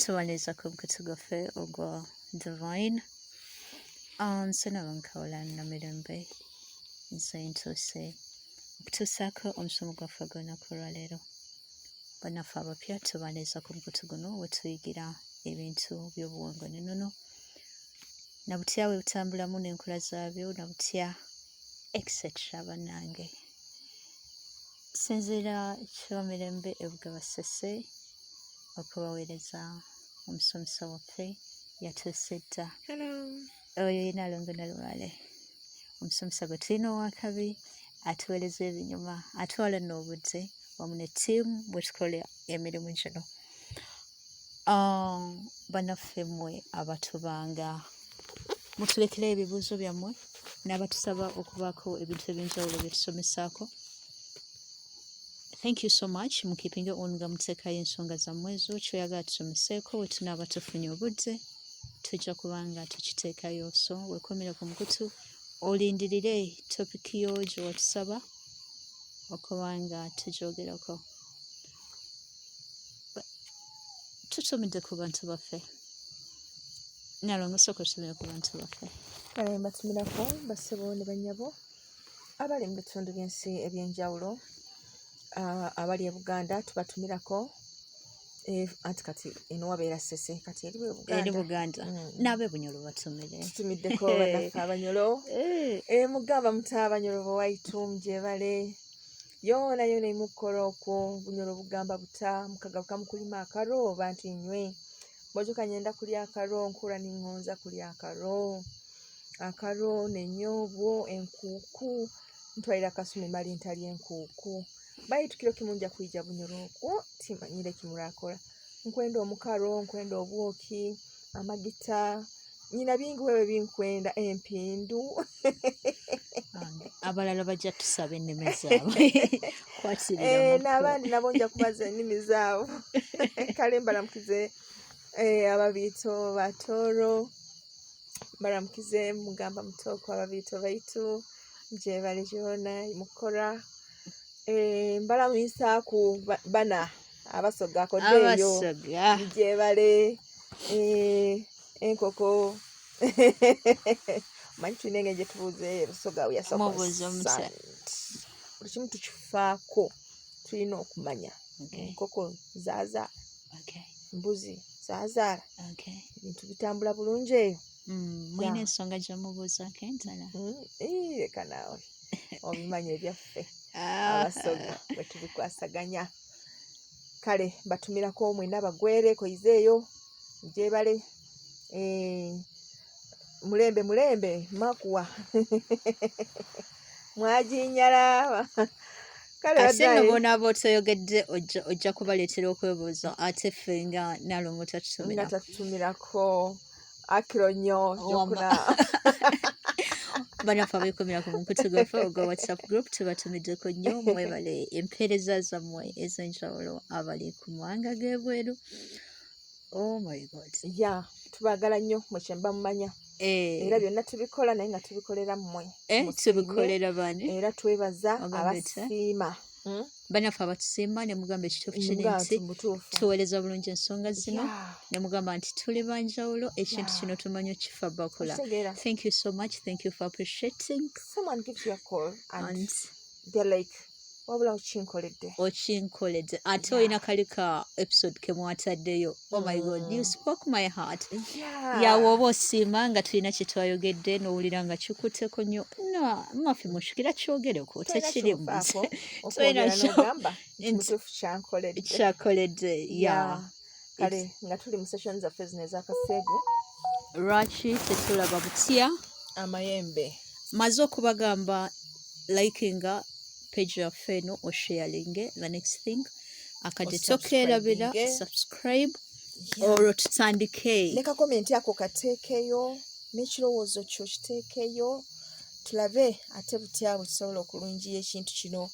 Tubaniriza ku mukutu gwaffe ogwa Divine. Nze Nabankawula Namirembe, nze ntuuse okutuusaako omusomo gwaffe ogw'olunaku olwaleero. Bannaffe abapya, tubaniriza ku mukutu guno we tuyigira ebintu by'obuwangwa n'ennono na butya bwe butambulamu n'enkola zaabyo na butya, etc. Bannange, tusinziira Kiwamirembe e Bugaba Ssese okubaweereza. Omusomesa waffe yatuuse dda. Oyo ye Nalongo Nalubaale, omusomesa gwe tulina owakabi, atuweereza ebinyuma, atwala nno obudde wamu ne ttiimu bwe tukola emirimu gino. Bannaffe mmwe abatubanga mutulekera ebibuuzo byammwe n'abatusaba okubaako ebintu ebyenjawulo bye tusomesaako, thank you so much. Mukeepinge on nga muteekayo ensonga zammwe ezo kyoyagala tusomeseeko. We tunaaba tufunye obudde, tujja kubanga tukiteekayo. So weekumire ku mukutu, olindirire topic yo gye watusaba okuba nga tugyogerako. Tutumidde ku bantu baffe. Nalongo, sooka otumire ku bantu baffe. Kale mbatumirako bassebo ne bannyabo abali mu bitundu by'ensi ebyenjawulo. Abali e Buganda tubatumirako. Anti kati eno wabeera Ssese, kati eri bwe Eri Buganda. Buganda. N'ab'e Bunyolo batumire. Tutumiddeko bannaffe Abanyolo. Mugamba muta Abanyolo bwewaitu, mujebale yoona yoona emukukola okwo. Bunyolo bugamba buta mukagaruka mukulima akaro oba nti nywe bojoka nyenda kulya akaro, nkura ningonza kulya akaro, akaro nenyoobwo enkuuku ntwalira akasumi mali ntalya enkuuku. Baitu kiro kimu nja kwija Bunyoro okwo, timanyire kimurakora. Nkwenda omukaro, nkwenda obwoki, amagita, nyina bingi wewe binkwenda, empindu. Abalala bajja tusaba ennimi zaabwe. Kwatirira. N'abandi nabo nja kubaza ennimi zaabwe. Kale mbalamukize ababiito batooro, mbalamukize mugamba mutooko ababiito baitu gyebale gyona mukora. Mbalamwisaaku bana Abasoga koddeeyo. Abasoga. Gyebale. Enkoko manyi tulina engeri gye tubuuza eyo Busoga. We are so Mubuuza mutya? concerned. Buli kimu tukifaako, tulina okumanya enkoko zaazaala, embuzi zaazaala, ebintu bitambula bulungi eyo. Mulina ensonga gyemubuuzaako endala? Leka naawe, obimanyi ebyaffe Abasoga bwe tubikwasaganya. Kale batumirako mwena bagwere koizeeyo, gyebale. Mulembe mulembe makuwa mwaginyala. Kale Ate nno baddaye. Boonaaba otoyogedde, ojja kubaleetera okwebuuza, ate ffe nga Nalongo nga tatutumira. Tatutumirako akiro nnyo. Wamma. Jokuna. Bannaffe abeekumira ku mukutu gwaffe ogwa WhatsApp group, tubatumiddeko nnyo, mwebale empeereza zammwe ez'enjawulo abali ku mawanga g'ebweru. Oh my God. Ya, tubaagala nnyo mwe kyemba mumanya. Era byonna tubikola naye nga tubikolera mmwe. Musiime. Tubikolera bani? Era twebaza Ogamba otya? abasiima. Bannaffe abatusiima ne mugamba ekituufu kiri Mugamba nti nti mutuufu. Tuweereza bulungi ensonga zino ne mugamba nti tuli banjawulo, ekintu kino tumanyi okifa bakola. Okitegeera. Thank you so much, thank you for appreciating. Someone gives you a call and and they're like, wabula okinkoledde. Okinkoledde ate olina kali ka episode ke mwataddeyo. Oh my God, you spoke my heart. Yawe oba osiima nga tulina kye twayogedde n'owulira nga kikutteko nnyo, no mafi mushukira kyogereko tekiri Tolina muze okwogera n'ogamba nti mutuufu, kyankoledde. Kyakoledde ya. Yeah. Kale nga tuli mu session zaffe zino ez'akaseegu. Lwaki tetulaba butya amayembe? Maze okubagamba, likinga page yaffe eno, osharinge. The next thing, akadde tokeerabira, Osubscribinge. Subscribe, olwo tutandike. Ne kakomenti ako kateekeyo, n'ekirowoozo kyo kiteekeyo, tulabe ate butya bwe tusobola okulungiya ekintu kino.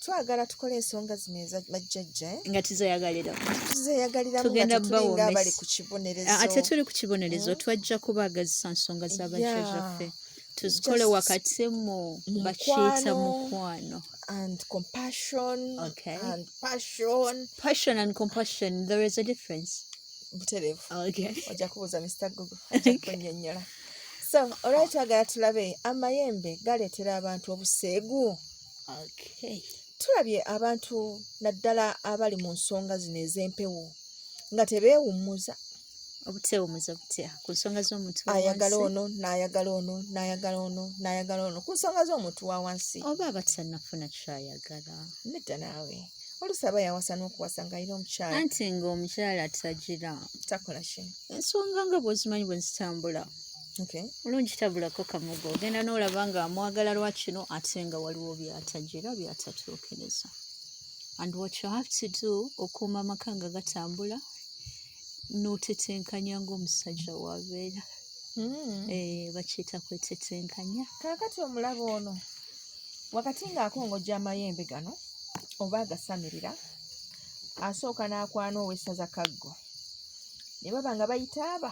Twagala tukole ensonga zino eza bajjajja, eh? Nga tuzeyagalira. Tuzeeyagaliramu nga Tugenda tetulinga bawomesa. abali ku kibonerezo. Ate tuli ku kibonerezo, twajja kubaagazisa nsonga z'abajjajjaffe, tuzikole wakati mu Mu bakiyita mukwano. Mukwano. And compassion and passion. Passion and compassion, there is a difference. Butereevu. Okay. Ojja kubuuza Mr Google, ajja kunnyonnyola. So olwali twagala tulabe amayembe galeetera abantu obuseegu. Okay. Tulabye abantu naddala abali mu nsonga zino ez'empewo nga tebeewummuza. Obutewummuza butya ku nsonga z'omuntu wa Ayagala wansi? ono n'ayagala ono n'ayagala ono n'ayagala ono ku nsonga z'omuntu wa wansi. Oba abatannafuna kyayagala. Nedda naawe, oluusi aba yawasa n'okuwasa ng'alina omukyala. Anti ng'omukyala tagira. Takola ki? Ensonga nga bw'ozimanyi bwe zitambula. Okay. Mulungi tabulako kamogo, ogenda n'olaba nga amwagala lwa kino ate nga waliwo by'atagira by'atatuukiriza. And what you have to do okuuma amaka nga gatambula n'otetenkanya ng'omusajja w'abeera. Bakiyita kwetetenkanya. Kaakati omulaba ono wakati ng'akongojja amayembe gano oba agasamirira, asooka n'akwana ow'essaza Kaggo ne baba nga bayita aba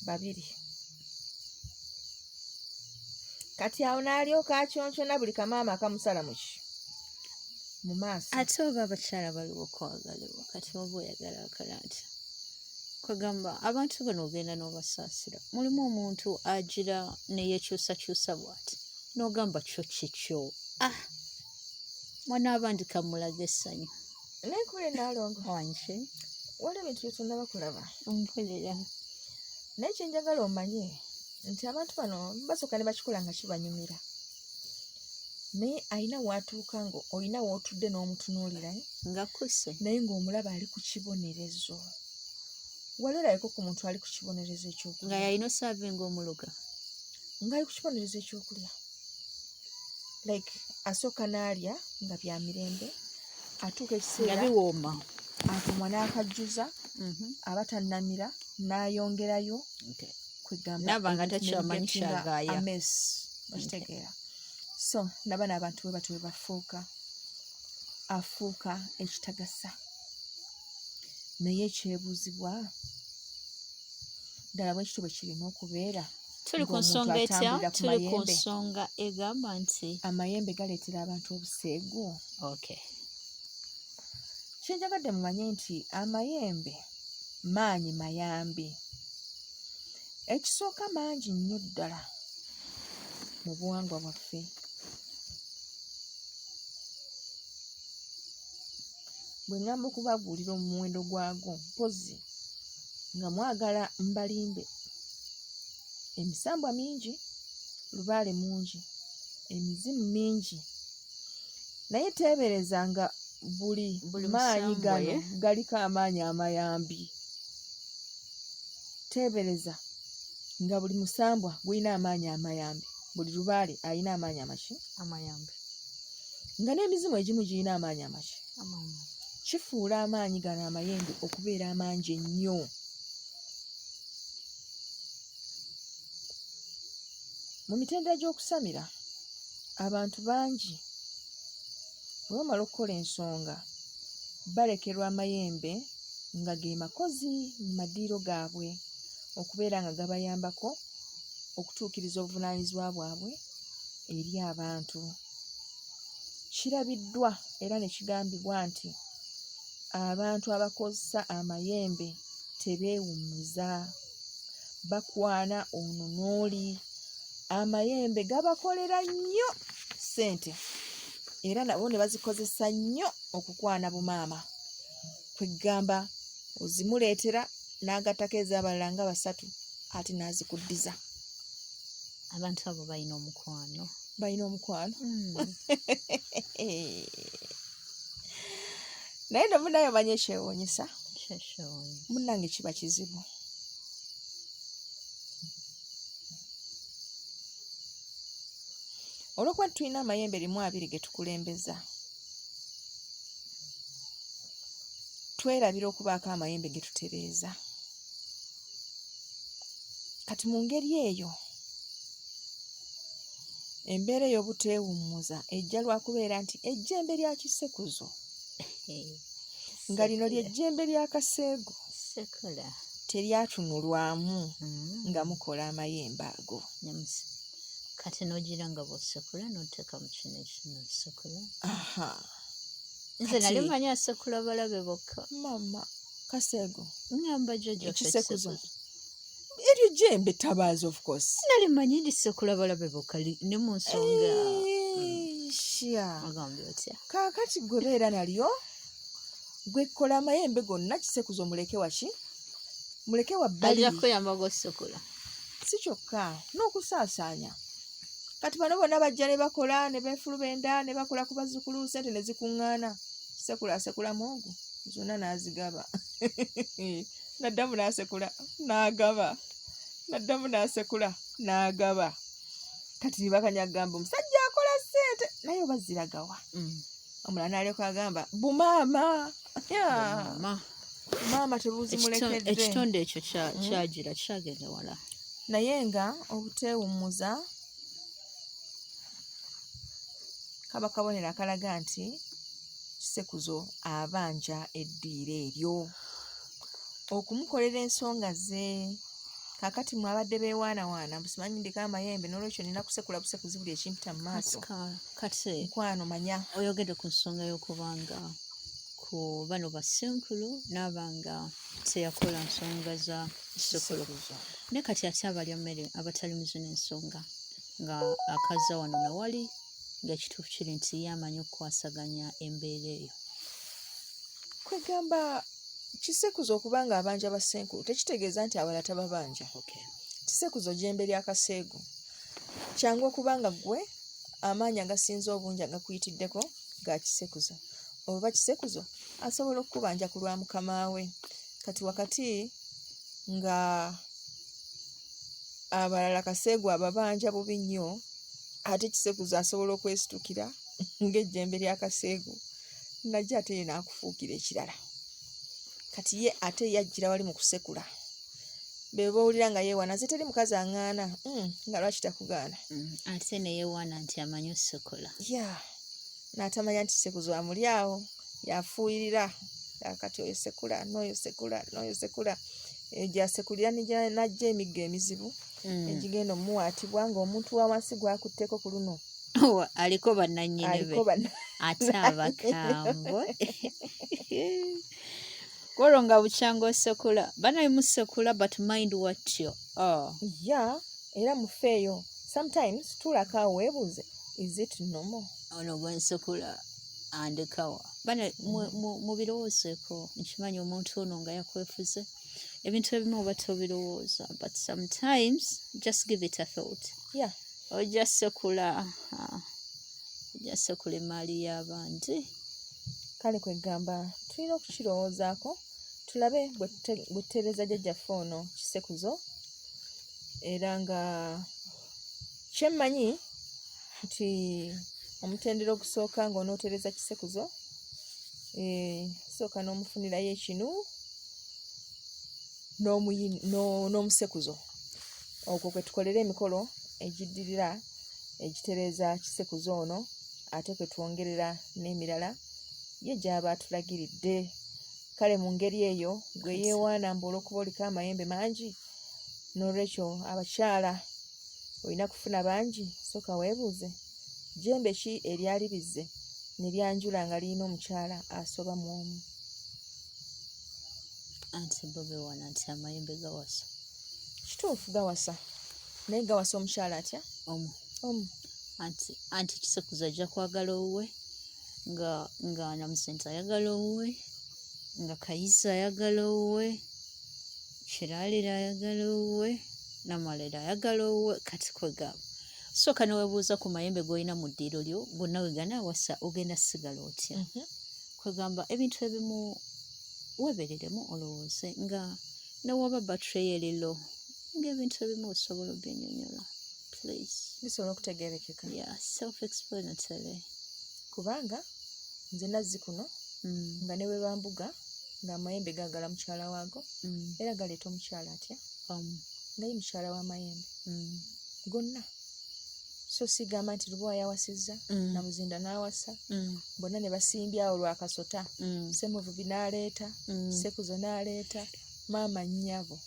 babiri. Kati awo n'alyoka akyonkona buli kamaama akamusala muki mu maaso. Ate oba abakyala baliwo okwagalibwa, kati oba oyagala akola atya? Kwegamba abantu bano ogenda n'obasaasira. Mulimu omuntu agira ne yeekyusakyusa bw'ati n'ogamba kyo kikyo. Ah! Mwana abandi kamulaga essanyu. Naye nkubule Nnaalongo. Wangi. Waliwo ebintu bye tunnaba kulaba. Mpulira. Naye kye njagala omanye nti abantu bano basooka ne bakikola nga kibanyumira. Naye alina w'atuuka nga olina w'otudde n'omutunuulira. Nga kusse. Naye ng'omulaba ali ku kibonerezo. Wali olabeko ku muntu ali ku kibonerezo ekyokulya? Nga yalina osaavinga omuluga. Ng'ali ku kibonerezo ekyokulya. Like asooka n'alya nga bya mirembe, atuuka ekiseera nga biwooma. Akamwa n'akajjuza, aba tannamira, n'ayongerayo. Okay. Kwegamba N'aba nga ebintu ne takyamanyi bigetinga kyagaaya. a mess. Okitegeera. So nabano abantu bwe batyo bwe bafuuka. Afuuka ekitagasa. Naye ekyebuuzibwa ddala bwe kityo bwe kirina okubeera. Tuli ku Ng'omuntu nsonga etya? atambulira ku Tuli ku mayembe. nsonga egamba nti amayembe galeetera abantu obuseegu. Okay. Kye njagadde mumanye nti amayembe maanyi mayambi. Ekisooka mangi nnyo ddala mu buwangwa bwaffe. Bwe ŋŋamba okubabuulira omuwendo gwago mpozzi nga mwagala mbalimbe. Emisambwa mingi, lubaale mungi, emizimu mingi. Naye teebereza nga buli Buli maanyi musambwa, gano eh? galiko amaanyi amayambi. Teebereza nga buli musambwa gulina amaanyi amayambi, buli lubaale alina amaanyi amaki? Amayambi. Nga n'emizimu egimu girina amaanyi amaki? Amayambi. Kifuula amaanyi gano amayembe okubeera amangi ennyo. Mu mitendera gy'okusamira, abantu bangi bwe bamala okukola ensonga balekerwa amayembe nga ge makozi mu madiiro gaabwe okubeera nga gabayambako okutuukiriza obuvunaanyizibwa bwabwe eri abantu. Kirabiddwa era ne kigambibwa nti abantu abakozesa amayembe tebeewummuza, bakwana ono n'oli. Amayembe gabakolera nnyo ssente era nabo ne bazikozesa nnyo okukwana bumaama. Kwegamba ozimuleetera n'agattako ez'abalala nga basatu ate n'azikuddiza. Abantu abo balina omukwano. Balina omukwano. Naye nno munnaye omanyi ekyewuunyisa? Kyewuunyisa. Munnange kiba kizibu. Olw'okuba tulina amayembe 12 ge tukulembeza, twerabira okubaako amayembe ge tutereeza. Kati mu ngeri eyo, embeera ey'obuteewummuza ejja lwa kubeera nti ejjembe lya kisekuzo nga lino ly'ejjembe lya kaseegu Sekula. teryatunulwamu nga mukola amayembe ago. Kati n'ogira nga bw'osekula n'oteeka mu kino ekino osekula. Aha. Nze nali mmanyi asekula balabe bokka. Mama. Kaseego. Ngamba jjajja Ekisekuzo. Eryo jjembe tabaazi, of course. Nali manyi lisekula balabe bokka ne mu nsonga. Sha. Agambye otya? Kaakati gwe beera nalyo, gwe kola amayembe gonna, kisekuzo muleke waki? Muleke wabbali. Ajja kuyamba gwosekula. Si kyokka n'okusaasaanya. Kati bano bonna bajja ne bakola ne beefuluba enda ne bakola ku bazzukulu, ssente ne zikuŋŋaana. Sekula asekulamu ogwo zonna n'azigaba. Naddamu n'asekula n'agaba. Naddamu n'asekula n'agaba. Kati ne bakanya agamba omusajja akola ssente naye oba ziragawa. Omulala n'alyoka agamba bumaama. Maama. Maama tebuzimulekedde. Ekitonde ekyo kyagira kyagenda wala. Naye nga obuteewummuza kaba kabonero akalaga nti Kisekuzo abanja eddiiro eryo okumukolera ensonga ze. Kaakati mwe abadde beewaanawaana mbu simanyi ndiko amayembe, n'olwekyo nina kusekula busekuzi buli ekimpita mu maaso. Kati Mukwano manya. Oyogedde ku nsonga y'okubanga ku bano bassenkulu n'aba nga teyakola nsonga za kisekulu. Naye kati ate abalya mmere abatali mu zino ensonga nga akaza wano na wali, ng'ekituufu kiri nti ye amanyi okukwasaganya embeera eyo. Kwegamba Kisekuzo okuba nga abanja bassenkulu tekitegeeza nti abalala tababanja. Kisekuzo jjembe lya Kaseegu. Kyangu okuba nga ggwe amaanyi agasinze obungi agakuyitiddeko ga Kisekuzo. Oba Kisekuzo asobola okukubanja ku lwa mukama we. Kati wakati nga abalala Kaseegu ababanja bubi nnyo, ate Kisekuzo asobola okwesitukira ng'ejjembe lya Kaseegu najja ate ye n'akufuukira ekirala. Kati ye ate yajjira wali mu kusekula. Be b'owulira nga yeewaana nze teri mukazi aŋŋaana, nga lwaki takugaana? Ate ne yeewaana nti amanyi okusekula. Yeah. N'atamanya nti Kisekuzo amuli awo yafuuyirira. Kati oyo sekula n'oyo sekula n'oyo sekula. Eyo gy'asekulira n'ajja emiggo emizibu egigenda omuwaatibwa ng'omuntu wa wansi gw'akutteko ku luno. Aliko bannannyini be. Ate abakambwe. Kwolwo nga bukyanga osekula. Banaye musekula but mind what you are. Yeah, era mufeeyo. Sometimes tuulako awo weebuuze, is it normal? Ono gwe nsekula andekawa. Bana mubirowoozeeko, nkimanyi omuntu ono nga yakwefuze. Ebintu ebimu oba tobirowooza, but sometimes just give it a thought. Yeah. Ojja sekula, ojja sekula emmaali y'abandi. Kale kwegamba tulina okukirowoozaako tulabe bwe tutereeza jjajjaffe ono Kisekuzo. Era nga kyemmanyi nti omutendera ogusooka ng'onootereza Kisekuzo, sooka n'omufunirayo ekinu n'omusekuzo. Okwo kwe tukolera emikolo egiddirira egitereeza Kisekuzo ono, ate kwe twongerera n'emirala ye gy'aba atulagiridde. Kale mu ngeri eyo gwe yeewaana mbu olw'okuba oliko amayembe mangi, n'olwekyo abakyala olina kufuna bangi, sooka weebuuze jjembe ki eryali lizze ne lyanjula nga lirina omukyala asoba mu omu. Anti bo beewaana nti amayembe gawasa. Kituufu gawasa, naye gawasa omukyala atya? Omu. Omu. Anti Kisekuzo ajja kwagala owuwe, nga Namuzinzi ayagala owuwe, nga Kayiza ayagala owuwe, Kiraalira ayagala owuwe, Namalera ayagala owuwe. Kati kwegamba sooka ne weebuuza ku mayembe g'olina mu ddiiro lyo gonna we ganaawasa ogenda sigala otya? Kwegamba ebintu ebimu weebereremu olowooze nga ne waba battery yo eri low, ng'ebintu ebimu osobola obinnyonnyola. Please. Bisobola okutegeerekeka. Yeah, self-explanatory. Kubanga nze nazzi kuno nga ne bwe bambuga ng'amayembe gaagala mukyala waago, era galeeta omukyala atya? Nga ye mukyala w'amayembe. Gonna. So sigamba nti Lubowa yawasizza, Namuzinda n'awasa, bonna ne basimbya awo lwa kasota, Ssemuvubi n'aleeta, Ssekuzo n'aleeta, maama nnyabo.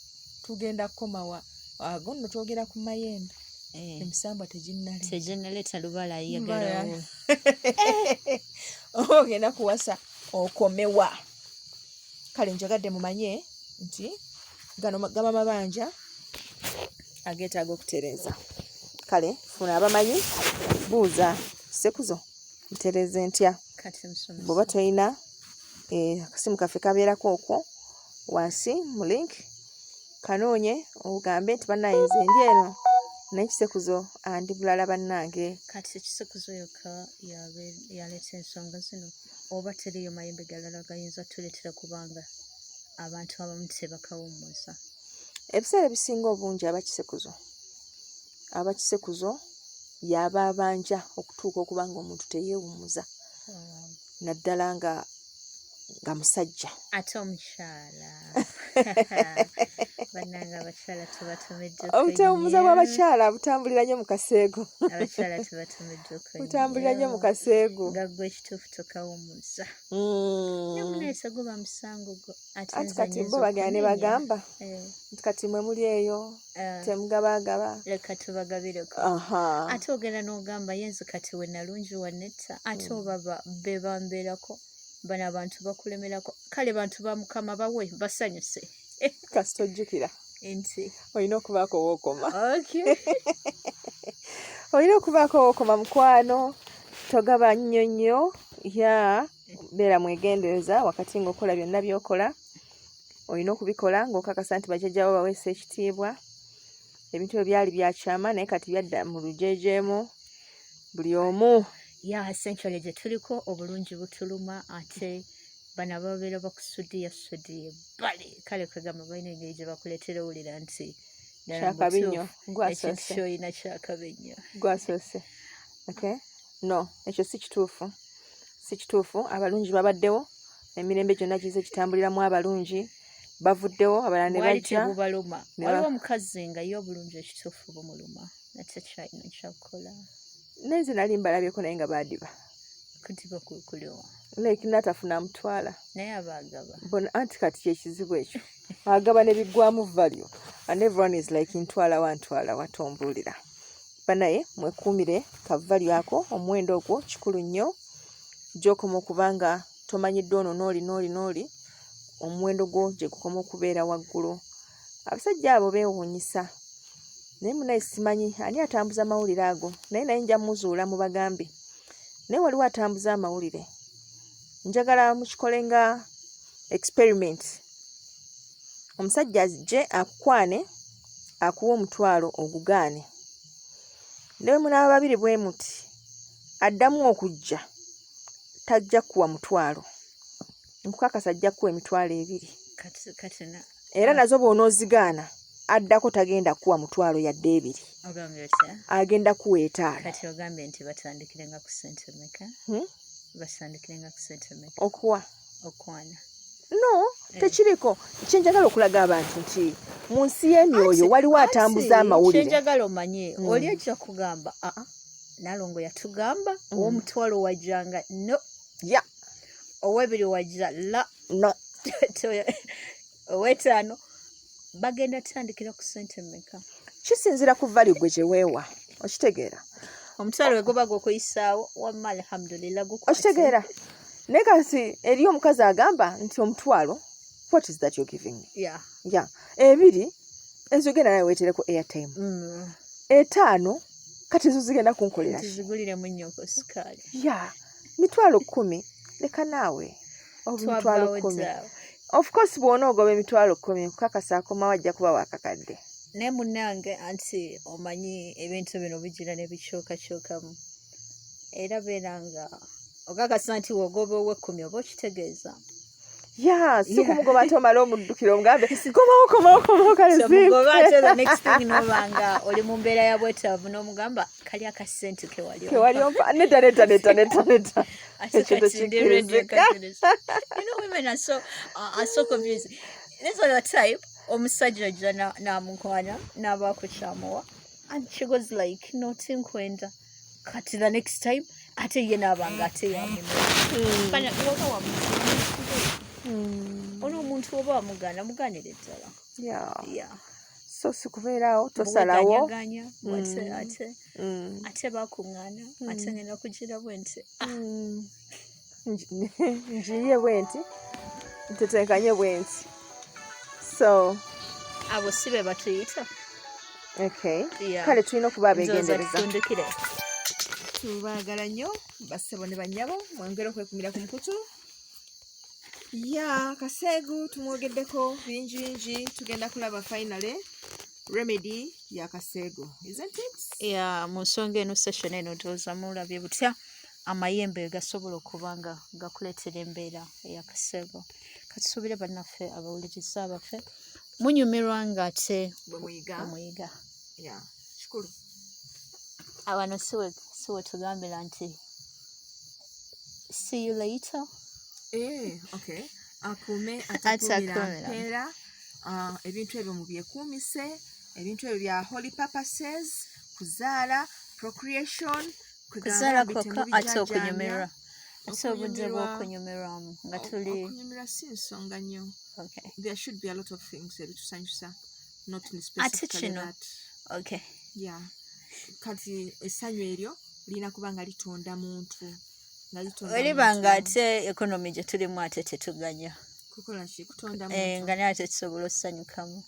Tugenda kukomawa ago nno twogera ku mayembe. Emisambwa teginnaleeta. Teginnaleeta lubala ayagala Oba ogenda kuwasa okomewa. Kale njagadde mumanye nti gano gaba mabanja ageetaaga okutereeza. Kale funa abamanyi, buuza kisekuzo ntereeze ntya. Kati musomesa. Bw'oba tolina akasimu kaffe kabeerako okwo wansi mu link, kanoonye ogambe nti bannange nze ndi eno naye kisekuzo andi bulala bannange. Kati kisekuzo yokka yaleeta ensonga zino oba teriyo mayembe galala gayinza tuleetera kubanga abantu abamu tebakawummuza? Ebiseera ebisinga obungi abakisekuzo y'aba abanja okutuuka okuba nga omuntu teyeewummuza, naddala nga musajja. Ate omukyala bannange abakyala tubatumiddeko Obutewummuza nnyo. bw'abakyala butambulira nnyo mu kaseego. Abakyala tubatumiddeko Butambulira nnyo mu nnyo. kaseego. Nga ggwe ekituufu tokawummuza. Ne muneesa guba musango gwo. Ate Anti nze kati bo nnyinza bagenda ne okunenya. bagamba nti kati mwe muli eyo temugabaagaba. Leka tubagabireko. Ate ogenda n'ogamba ye nze kati we nalungi wanetta ate oba be bambeerako bano abantu bakulemerako. Kale bantu ba Mukama bawe basanyuse. Kasita ojjukira. Nti olina okubaako wookoma. Okay. Olina okubaako wookoma mukwano, togaba nnyo nnyo, ya beera mwegendereza wakati ng'okola byonna by'okola. Olina okubikola ng'okakasa nti bajjajjaabo baweesa ekitiibwa. Ebintu ebyo byali bya kyama naye kati byadda mu lujeejeemu buli omu. Ya essentially gye tuliko obulungi butuluma ate bano ababeera bakusudiya sudiye bali kale kwegamba balina engeri gye bakuleetera owulira nti ddala mu Kyakabi nnyo, butuufu gwasoose. ekintu ky'olina kyakabi nnyo. Gwasoose. Okay. No, ekyo si kituufu. Si kituufu. Abalungi babaddewo, emirembe gyonna gize gitambuliramu abalungi, bavuddewo abalala ne Bwali bajja. tebubaluma. Ne Waliwo omukazi nga ye obulungi ekituufu bumuluma ate kyalina kyakukola. Naye nze nali mbalabyeko naye nga baadiba. Kudiba kuliwa. Like n'atafuna amutwala. Naye aba agaba. Bona anti kati kyekizibu ekyo. Agaba ne biggwamu value. And everyone is like ntwala wa ntwala wa tombuulira. Banaye mwekuumire ka value ako, omuwendo ogwo kikulu nnyo. Gy'okoma okuba nga tomanyiddwa ono n'oli n'oli n'oli, omuwendo gwo gye gukoma okubeera waggulu. Abasajja abo beewuunyisa. Naye munnaye simanyi ani atambuza amawulire ago, naye naye nja mmuzuula mubagambe. Naye waliwo atambuza amawulire. Njagala mukikole nga experiment. Omusajja ajje akukwane, akuwe omutwalo ogugaane. Ne bwe munaaba babiri bwe muti, addamu okujja, tajja kuwa mutwalo. Nkukakasa ajja kuwa emitwalo 2. Kati na Era nazo bw'onoozigaana, addako tagenda kuwa mutwalo yadde 2. Ogambye otya? Agenda kuwa 5. Kati ogambye nti batandikirenga ku ssente mmeka? Batandikirenga ku ssente mmeka? Okuwa. Okwana. No, tekiriko. Kye njagala okulaga abantu nti mu nsi y'emyoyo waliwo atambuza amawulire. Kye njagala omanye, oli ajja kugamba, aa, Nalongo yatugamba, ow'omutwalo wajjanga, no. Ya. Ow'ebiri wajja, la. No. Ow'etaano. Bagenda tandikira ku ssente mmeka? Kisinziira ku value gwe gye weewa. Okitegeera? Omutwalo we guba gukuyisaawo, wamma alhamdulillah gukwate. Okitegeera? Naye kati eriyo omukazi agamba nti omutwalo, what is that you're giving me? Yeah. Yeah. 2, ezo genda nawe weetereko airtime. 5, kati ezo zigenda kunkolera ki? Tuziguliremu nnyoko sukaali. Yeah. Mitwalo 10, leka naawe. Oba mitwalo Twavaawo 10. dda. Of course bw'onoogoba emitwalo 10, nkukakasa akomawo ajja kuba wakakadde. Naye munnange anti omanyi ebintu bino bigira ne bikyukakyukamu. Era beera nga okakasa nti w'ogoba ow'ekkumi oba okitegeeza. Yeah, si Yeah. kumugoba ate omale omuddukira omugambe, komawo, komawo, komawo, kale So, mugoba zimpe. ate the next thing n'oba nga oli mu mbeera ya bwetaavu n'omugamba kali akasente ke wali Ke wali ompa. Nedda, nedda, nedda, nedda, nedda. Ate Ekyo kati ndi radio tekikkirizika. kati. You know, women are so confused. This other type, omusajja ajja n'amukwana, n'abaako kyamuwa. And she goes like, no, tinkwenda. Kati the next time, ate ye n'aba nga ate yamunoonya. Bana, woba wamugaana. Ono omuntu oba wamugaana, mugaanire ddala. Yeah. Yeah. So si kubeeraawo, tosalawo. Bweganyaganya, ate bakuŋŋaana, ate ngenda kugira bwe nti. Njiye bwe nti. Ntetenkanye bwenti. So Abo si be batuyita. Okay. Yeah. Kale tulina okuba Ndowooza abeegendereza. tutundikire. Tubaagala nnyo bassebo ne bannyabo, mwongere okwekumira ku mukutu. Ya kaseegu tumwogeddeko bingi bingi, tugenda kulaba finally remedy ya kaseegu, isn't it? Yeah, mu nsonga eno, session eno, ndowooza mulabye butya amayembe gasobola okuba nga gakuleetera embeera ey'akaseego. Katusuubire bannaffe abawuliriza abaffe munyumirwa ng'ate bwe muyiga. Muyiga. Ya, kikulu. Awano siwe tugambira nti see you later. Eh, okay, akuume atakuumira Atakuumira. mpeera. Ah, ebintu ebyo mubyekuumise, ebintu ebyo bya holy purposes, kuzaala, procreation. Kuzaala Kwegamba kwokka ate temubijaajaamya. okunyumirwa, ate obudde Okunyumirwa. bw'okunyumirwamu nga tuli Okunyumirwa si nsonga nnyo. Okay. There should be a lot of things ebitusanyusa, not Ate specifically kino. that. Okay. Yeah, kati essanyu eryo lirina kuba nga litonda muntu, nga litonda Oliba muntu. nga ate economy gye tulimu ate tetuganya. Kukola ki? Kutonda Eh, muntu. nga naye ate tusobola osanyukamu.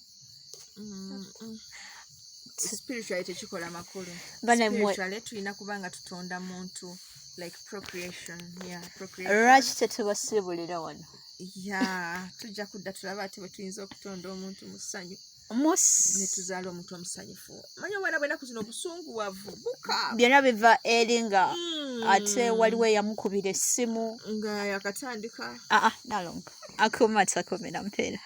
Spiritually tekikola makulu. Bana mmwe- Spiritually tulina kuba nga tutonda muntu, like procreation, yeah, procreation. Lwaki tetubasiibulira wano? Yeah, tujja kudda tulabe ate bwe tuyinza okutonda omuntu mu ssanyu ne tuzaala omuntu omusanyufu. Manyi obwana bw'ennaku zino obusunguwavu buka. Byonna biva eri nga ate waliwo eyamukubira essimu. Nga yakatandika. Aa, nalongo akuuma atakumira mpeera.